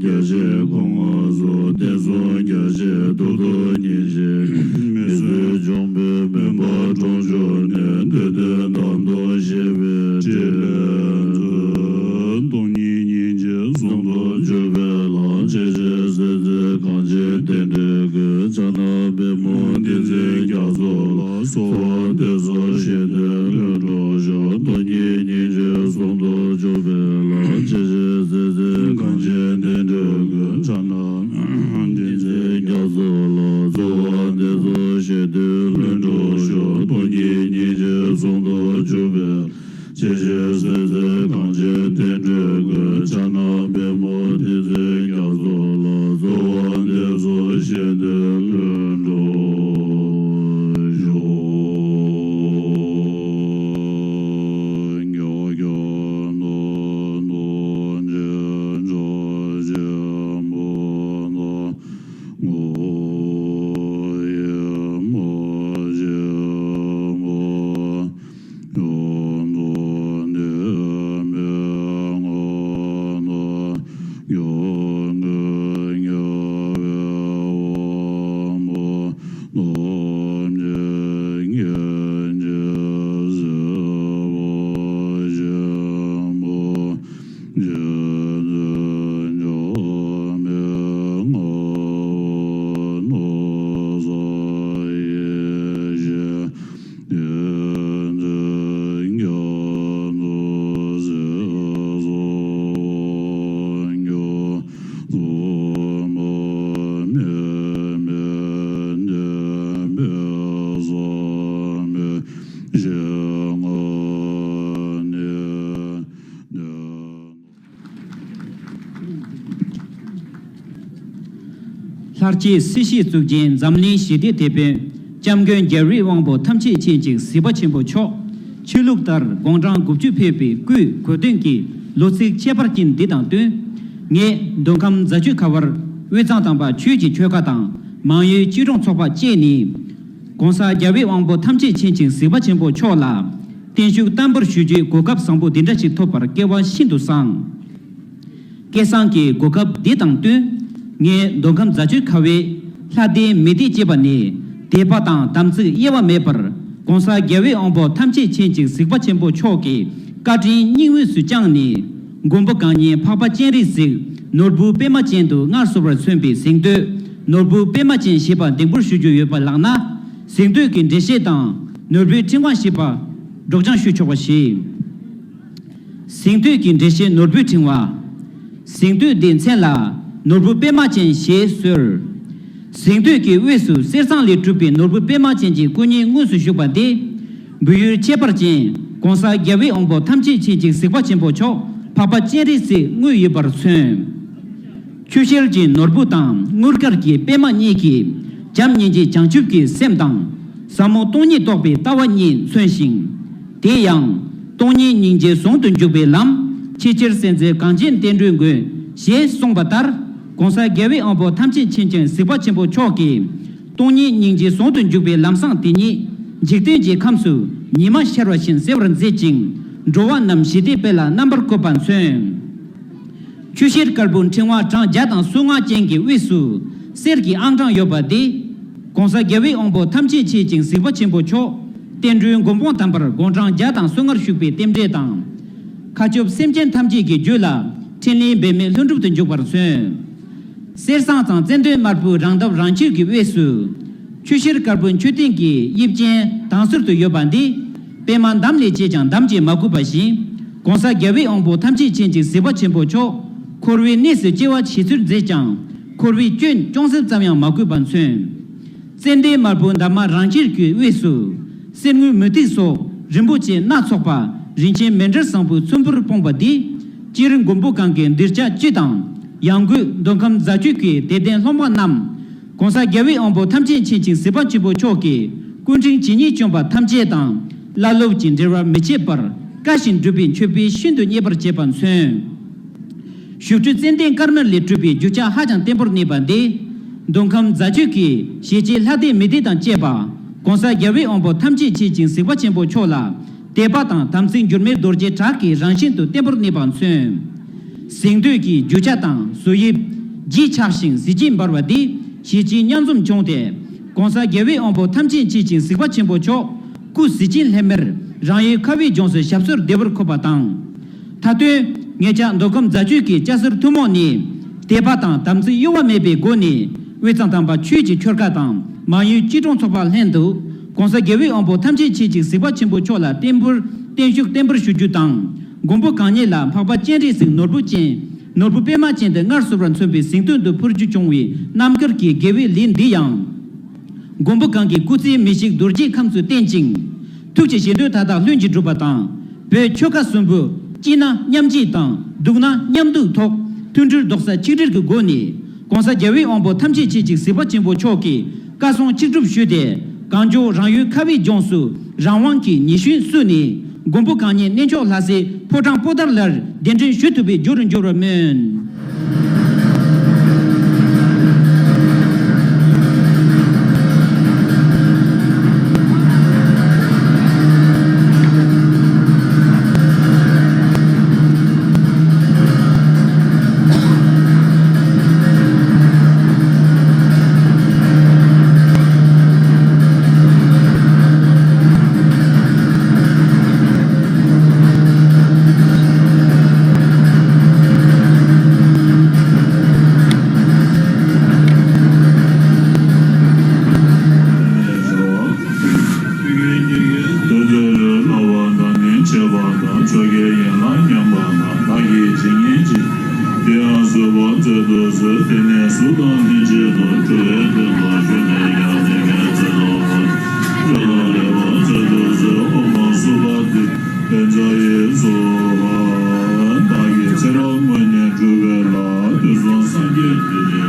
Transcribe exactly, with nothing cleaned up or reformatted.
རྒྱ་ཆེ་གོང་མ་སོགས་བསྟན་སྲུང་རྒྱ་ཆེ་ཐུགས་སྟོབས་ཉིན་བྱེད་མི་བཟོད་འབྱུང་པོའི་མུན་པ་འཁྲུངས་གྱུར་ནས། འདོད་དོན་དམ་དུ་གཤེགས་པའི་ཕྲིན་ལས་མཛོད། སྟོང་ཉིད་སྙིང་རྗེ་ཟུང་དུ་འཇུག་པའི་ལམ། ཆེས་ཆེར་གསལ་མཛད་གངས་ཅན་བསྟན་འགྲོའི་མགོན། ཕྱག་ན་པདྨོ་བསྟན་འཛིན་རྒྱ་མཚོ་ལ། གསོལ་བ་འདེབས་སོ་བཞེད་དོན་ལྷུན་གྲུབ་ཤོག་སྟོང་ཉིད་སྙིང་རྗེ་ཟུང་དུ་འཇུག་པའི་ལམ། ཆེས་ཆེར་གསལ་མཛད་གངས་ཅན་བསྟན་འགྲོའི་མགོན། ཕྱག་ན་བསྟན་འཛིན་རྒྱ་མཚོ་ལ། གསོལ་བ་འདེབས་སོ་བཞེད་དོན་ལྷུན་གྲུབ་ཤོག་སྟོང་ཉིད་སྙིང་རྗེ་ཟུང་དུ་འཇུག་པའི་ལམ། ཆེས་ཆེར་གསལ་མཛད་གངས་ཅན་བསྟན་འགྲོའི་མགོན། ཕྱག་ན་པདྨོ་བསྟན་འཛིན་རྒྱ་མཚོ་ལ། གསོལ་བ་འདེབས་སོ་བཞེད་དོན་ལྷུན་གྲུབ་ཤོག་ལྷར་བཅས་སྲིད་ཞིའི་གཙུག་རྒྱན་འཛམ་གླིང་ཞི་བདེའི་དེད་དཔོན། སྐྱབས་མགོན་རྒྱལ་བའི་དབང་པོ་ཐམས་ཅད་མཁྱེན་ཅིང་གཟིགས་པ་ཆེན་པོ་མཆོག་ཆོས་ལུགས་ལྟར་དགུང་གྲངས་དགུ་བཅུ་ཕེབས་པའི་སྐུའི་གོ་སྟོན་གྱི་ལོ་ཚིགས་ཁྱད་པར་ཅན་འདི་དང་བསྟུན། ངས་མདོ་ཁམས་རྫ་ཆུ་ཁ་བར་དབུས་གཙང་དམ་པ་ཆོས་ཀྱི་ཆོལ་ཁ་དང་མང་ཡུལ་སྐྱིད་གྲོང་ཚོགས་པ་བཅས་ནས། ༸གོང་ས་རྒྱལ་བའི་དབང་པོ་ཐམས་ཅད་མཁྱེན་ཅིང་གཟིགས་པ་ཆེན་པོ་མཆོག་ལ་བརྟན་བཞུགས་བསྟར་འབུལ་ཞུ་རྒྱུའི་གོ་སྐབས་བཟང་པོ་འདི་འདྲ་ཞིག་ཐོབ་པར་སྐལ་བ་ཤིན་ཏུ་བཟང་། སྐལ་བཟང་གི་གོ་སྐབས་འདི་དང་བསྟུན། ངས་མདོ་ཁམས་རྫ་ཆུ་ཁ་བའི་ལྷ་སྡེ་མི་སྡེ་བཅས་པ་ནས་དད་པ་དང་དམ་ཚིག་གཡེལ་བ་མེད་པར་༸གོང་ས་རྒྱལ་བའི་དབང་པོ་ཐམས་ཅད་མཁྱེན་ཅིང་གཟིགས་པ་ཆེན་པོ་མཆོག་གི་བཀའ་དྲིན་སྙིང་དབུས་སུ་བཅངས་ནས། མགོན་པོ་གང་ཉིད་འཕགས་པ་སྤྱན་རས་གཟིགས་ནོར་བུ་པད་མ་ཅན་དུ་མངའ་གསོལ་བར་མཚོན་པའི་གཟེངས་བསྟོད་ནོར་བུ་པད་མ་ཅན་ཞེས་པ་འདེགས་འབུལ་ཞུ་རྒྱུ་ཡོད་པ་ལགས་ན། གཟེངས་བསྟོད་ཀྱི་འགྲེལ་བཤད་དང་ནོར་བུའི་ཕྲེང་བ་ཞེས་པ་སྒྲོག་སྦྱང་ཞུ་ཆོག་པ་ཞུ། གཟེངས་བསྟོད་ཀྱི་འགྲེལ་བཤད་ནོར་བུའི་ཕྲེང་བ། གཟེངས་བསྟོད་འདིའི་མཚན་ལ་ནོར་བུ་པད་མ་ཅན་ཞེས་ཟེར། གཟེངས་བསྟོད་ཀྱི་དབུས་སུ་གསེར་ཟངས་ལས་གྲུབ་པའི་ནོར་བུ་པད་མ་ཅན་གྱི་སྐུ་བརྙན་དངོས་སུ་བཞུགས་པ་འདི། འབུལ་ཡུལ་ཁྱད་པར་ཅན་༸གོང་ས་རྒྱལ་བའི་དབང་པོ་ཐམས་ཅད་མཁྱེན་ཅིང་གཟིགས་པ་ཆེན་པོ་མཆོག་འཕགས་པ་སྤྱན་རས་གཟིགས་དངོས་ཡོད་པར་མཚོན། ཆུ་ཤེལ་གྱི་ནོར་བུ་དང་དངུལ་དཀར་གྱི་པད་མ་གཉིས་ཀྱིས་བྱམས་སྙིང་རྗེ་བྱང་ཆུབ་ཀྱི་སེམས་དང་། ཟབ་མོ་སྟོང་ཉིད་རྟོགས་པའི་ལྟ་བ་གཉིས་མཚོན་ཞིང་། དེ་ཡང་། སྟོང་ཉིད་སྙིང་རྗེ་ཟུང་དུ་འཇུག་པའི་ལམ། ཆེས་ཆེར་གསལ་མཛད་གངས་ཅན་བསྟན་འགྲོའི་མགོན་ཞེས་གསུངས་པ་ལྟར། ༸གོང་ས་རྒྱལ་བའི་དབང་པོ་ཐམས་ཅད་མཁྱེན་ཅིང་གཟིགས་པ་ཆེན་པོ་མཆོག་གིས། སྟོང་ཉིད་སྙིང་རྗེ་ཟུང་དུ་འཇུག་པའི་ལམ་བཟང་དེ་ཉིད། འཇིག་རྟེན་གྱི་ཁམས་སུ་ཉི་མ་ཤར་བ་བཞིན་གསལ་བར་མཛད་ཅིང་། འགྲོ་བ་རྣམས་ཞི་བདེའི་དཔལ་ལ་རྣམ་པར་བཀོད་པ་མཚོན། ཆུ་ཤེལ་དཀར་པོའི་ཕྲེང་བ་གྲངས་བརྒྱ་དང་སོ་ལྔ་ཅན་གྱི་དབུས་སུ་གསེར་གྱི་ཨང་གྲངས་ཡོད་པ་འདི། ༸གོང་ས་རྒྱལ་བའི་དབང་པོ་ཐམས་ཅད་མཁྱེན་ཅིང་གཟིགས་པ་ཆེན་པོ་མཆོག་བསྟན་འགྲོའི་མགོན་པོ་དམ་པར་དགུང་གྲངས་བརྒྱ་དང་སོ་ལྔར་བཞུགས་པའི་རྟེན་འབྲེལ་དང་། མཁའ་སྤྱོད་སེམས་ཅན་ཐམས་ཅད་ཀྱི་རྒྱུད་ལ་ཕྲིན་ལས་འབད་མེད་ལྷུན་གྲུབ་ཏུ་འཇུག་པར་མཚོན། གསེར་ཟངས་དང་ཙན་དན་དམར་པོའི་རང་འདབ་རང་ཕྱོགས་ཀྱི་དབུས་སུ། ཆུ་ཤེལ་དཀར་པོའི་མཆོད་རྟེན་གྱི་དབྱིབས་ཅན་དྭངས་སེར་དུ་ཡོད་པ་འདི། པད་མ་འདམ་ལས་སྐྱེས་ཀྱང་འདམ་གྱིས་མ་གོས་པ་བཞིན། ༸གོང་ས་རྒྱལ་བའི་དབང་པོ་ཐམས་ཅད་མཁྱེན་ཅིང་གཟིགས་པ་ཆེན་པོ་མཆོག་འཁོར་བའི་གནས་སུ་སྐྱེ་བ་བྱེད་ཚུལ་མཛད་ཀྱང་། འཁོར་བའི་སྐྱོན་ཅུང་ཟད་ཙམ་ཡང་མ་གོས་པ་མཚོན། ཙན་དན་དམར་པོའི་འདབ་མ་རང་ཕྱོགས་ཀྱི་དབུས་སུ། གསེར་དངུལ་མུ་ཏིག་སོགས་རིན་པོ་ཆེ་སྣ་ཚོགས་པ་རིན་ཆེན་མཎྜལ་བཟང་པོའི་ཚོམ་བུར་སྤུངས་པ་འདི། སྤྱིར་མགོན་པོ་གང་གི་གདུལ་བྱ་སྤྱི་དང་། ཡང་སྒོས་མདོ་ཁམས་རྫ་ཆུ་ཁའི་དད་ལྡན་སློབ་མ་རྣམས། ༸གོང་ས་རྒྱལ་བའི་དབང་པོ་ཐམས་ཅད་མཁྱེན་ཅིང་གཟིགས་པ་ཆེན་པོ་མཆོག་གི་སྐུ་ཕྲེང་ཇི་སྙེད་བྱོན་པ་ཐམས་ཅད་དང་བླ་སློབ་ཀྱི་འབྲེལ་བ་མི་ཆད་པར་བཀའ་བཞིན་སྒྲུབ་པའི་མཆོད་པས་ཤིན་ཏུ་མཉེས་པར་བྱེད་པ་མཚོན། བཞུགས་ཁྲི་ཙན་དན་དཀར་དམར་ལས་གྲུབ་པའི་རྒྱུ་ཆ་ཧ་ཅང་བརྟན་པོར་གནས་པ་འདི། མདོ་ཁམས་རྫ་ཆུ་ཁའི་ཞེ་ཆེ་ལྷ་སྡེ་མི་སྡེ་དང་བཅས་པ། ༸གོང་ས་རྒྱལ་བའི་དབང་པོ་ཐམས་ཅད་མཁྱེན་ཅིང་གཟིགས་པ་ཆེན་པོ་མཆོག་ལ། དད་པ་དང་དམ་ཚིག་འགྱུར་མེད་རྡོ་རྗེ་བྲག་གི་རང་བཞིན་དུ་བརྟན་པོར་གནས་པ་མཚོན། གཟེངས་བསྟོད་ཀྱི་རྒྱུ་ཆ་དང་བཟོ་དབྱིབས་ལྗིད་ཆགས་ཤིང་གཟི་བརྗིད་འབར་བ་འདི་ཞེ་ཅིག་མཉམ་འཛོམས་བྱུང་སྟེ། ༸གོང་ས་རྒྱལ་བའི་དབང་པོ་ཐམས་ཅད་མཁྱེན་ཅིང་གཟིགས་པ་ཆེན་པོ་མཆོག་སྐུ་གཟི་བརྗིད་ལྷམ་མེར་རང་ཡུལ་ཁ་བའི་ལྗོངས་སུ་ཞབས་སོར་བདེ་བར་འཁོད་པ་དང་། མཐའ་དོན། ངེད་ཅག་མདོ་ཁམས་རྫ་ཆུ་གི་སྐྱ་སེར་ཐུན་མོང་ནི། དད་པ་དང་དམ་ཚིག་གཡོ་བ་མེད་པའི་སྒོ་ནས་དབུས་གཙང་དམ་པ་ཆོས་ཀྱི་ཆོལ་ཁ་དང་མང་ཡུལ་སྐྱིད་གྲོང་ཚོགས་པ་ལྷན་དུ་༸གོང་ས་རྒྱལ་བའི་དབང་པོ་ཐམས་ཅད་མཁྱེན་ཅིང་གཟིགས་པ་ཆེན་པོ་མཆོག་ལ་བརྟན་པོར་བརྟན་བཞུགས་བརྟན་པོར་ཞུ་རྒྱུ་དང་། མགོན་པོ་གང་ཉིད་ལ་འཕགས་པ་སྤྱན་རས་གཟིགས་ནོར་བུ་ཅན། ནོར་བུ་པད་མ་ཅན་དུ་མངའ་གསོལ་བར་མཚོན་པའི་གཟེངས་བསྟོད་དུ་ཕུལ་རྒྱུ་བྱུང་བའི་རྣམ་དཀར་གྱི་དགེ་བའི་ལས་འདི་ཡང་། མགོན་པོ་གང་གི་སྐུ་ཚེའི་མི་ཤིགས་རྡོ་རྗེའི་ཁམས་སུ་བརྟན་ཅིང་། ཐུགས་ཀྱི་བཞེད་དོན་མཐའ་དག་ལྷུན་གྱིས་གྲུབ་པ་དང་། བོད་ཆོལ་ཁ་གསུམ་པོ། སྐྱིད་ན་མཉམ་སྐྱིད་དང་། སྡུག་ན་མཉམ་སྡུག་ཐོག་མཐུན་སྒྲིལ་རྡོག་རྩ་ཆིག་སྒྲིལ་གྱི་སྒོ་ནས། ༸གོང་ས་རྒྱལ་བའི་དབང་པོ་ཐམས་ཅད་མཁྱེན་ཅིང་གཟིགས་པ་ཆེན་པོ་མཆོག་གི་བཀའ་གསུང་ཆིག་སྒྲུབ་ཞུས་ཏེ། གངས་ལྗོངས་རང་ཡུལ་ཁ་བའི་ལྗོངས་སུ་རང་དབང་གི་ཉི་གཞོན་བསུས་ནས། མགོན་པོ་གང་ཉིད་གནས་མཆོག་ལྷ་སའི་ཕོ་བྲང་པོ་ཏཱ་ལར་གདན་འདྲེན་ཞུ་ཐུབ་པའི་རྒྱུར་འགྱུར་བར་སྨོན། དེ་ཡང་བཟོད་པ་མཛད་དུ་གཟོད། དེ་ནས་སུ་དང་ལྷན་ཅིག་ཏུ་གྲུབ་པའི་དོན་དུ་ཞུ་ནས་ཡང་དེ་སྐད་ཅེས་གསོལ་ལོ། ཆོས་ལ་རེ་བ་མཛད་དུ་གཟོད། ཨོཾ་ཨཱཿ་སུ་བ་ཏི་ཏནྟ་ཡེ་སྭཱ་ཧཱ། བདག་གི་ཚེ་རབས་སྔོན་ནས་སྒྲུབ་པའི་ལྷ། དུས་གསུམ་སངས་རྒྱས་ཐུགས་རྗེ།